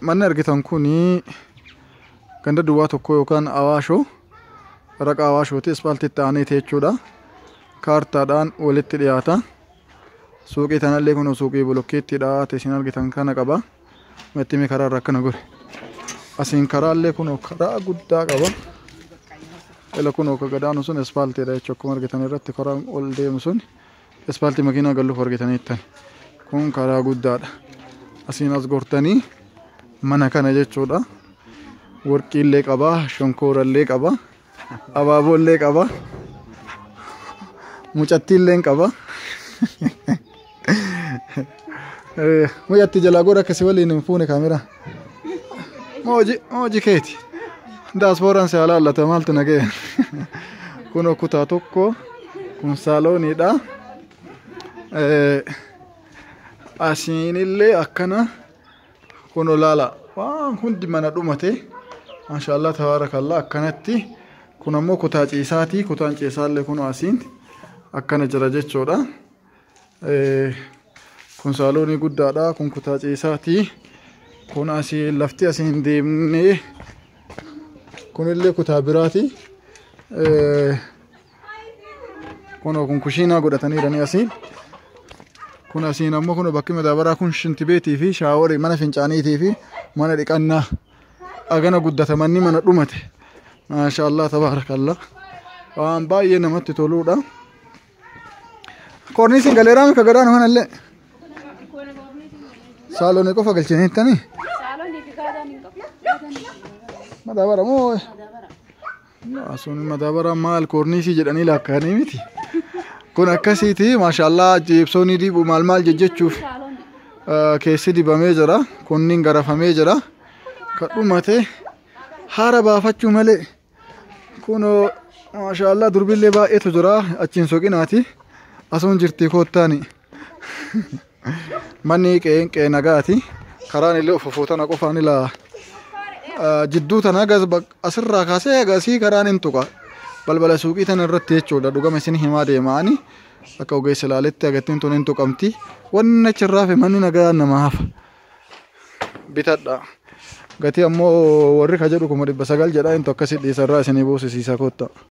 Manni argitan kun ganda duwwaa tokko yookaan Awaashoo raqa Awaashooti ispaaltitti aaneeti jechuudha. Kaartaadhaan walitti dhiyaata. Suuqii tanallee kun suuqii bolokkeettiidha isin argitan kana qaba. Metti mee karaa irra akkana gore. Asiin karaallee kun karaa guddaa qaba. Ila kun ka gadaanu sun ispaaltiidha jechuudha. Akkuma argitan irratti karaan ol deemu sun ispaaltii makiinaa galuuf argitaniittan. Kun karaa guddaadha. Asiin as gortanii mana kana jechuudha. Warqiillee qaba, shonkoorallee qaba, abaaboollee qaba, mucattiillee qaba. Mucatti jalaa godha akkasii waliin hin fuune kaameraa. Moo hojii keeti. Daaspooraan si haa laallata maaltu na ga'e. Kunoo kutaa tokko kun saalooniidha. Asiinillee akkana kunoo laala waan hundi mana dhumate. Maashaallah tabaarakallah akkanatti kun ammoo kutaa ciisaati. Kutaan ciisaallee kunoo asiin akkana jira jechuudha. Kun saaloonii guddaadha. Kun kutaa ciisaati. Kun asii lafti asiin deemnee kunillee kutaa biraati. Kunoo kun kushiinaa godhataniiranii asiin. Kun asiin ammoo kun bakki madaabaraa kun shintibeetii fi shaaworii mana fincaaniitii fi mana dhiqannaa agana guddata manni mana dhumate. Maashaallah tabaarakallah. Waan baay'ee namatti toluudha. Korniisiin galeeraa mika gadaanu kanallee. Saaloonii qofa galchiniittanii. Saaloonii fi gaadaan hin qabu. Gaadaan hin qabu. Madaabara moo? Madaabara. Sun madaabara maal korniisii jedhanii lakkaa'anii miti. Kun akkasiiti maashaallah jeebsoonii dibu maal maal jejjechuuf Saaloonii. keessi dibamee jira. Kunniin garafamee jira. Kan dhumate haara baafachuu malee. Kunoo maashaallah durbillee baay'eetu jira achiin soqinaati. Asuun jirti koottaani. Manni qe'een qe'ee nagaati. Karaan illee ofofoo tana qofaan ilaa jidduu tana gas asirraa kaasee agasii karaan hin tuqa. Balbala suuqii tana irratti jechuudha. Dhugama isin himaa deemaani. Akka ogeessa ilaaletti agattiin tun hin tuqamti. Wanni achirraa fi manni nagaa nama hafa. Bitadha. Gatii ammoo warri ka jedhu 900,000 jedha inni akkasii dhiisarraa isinii buusisiisa kotta.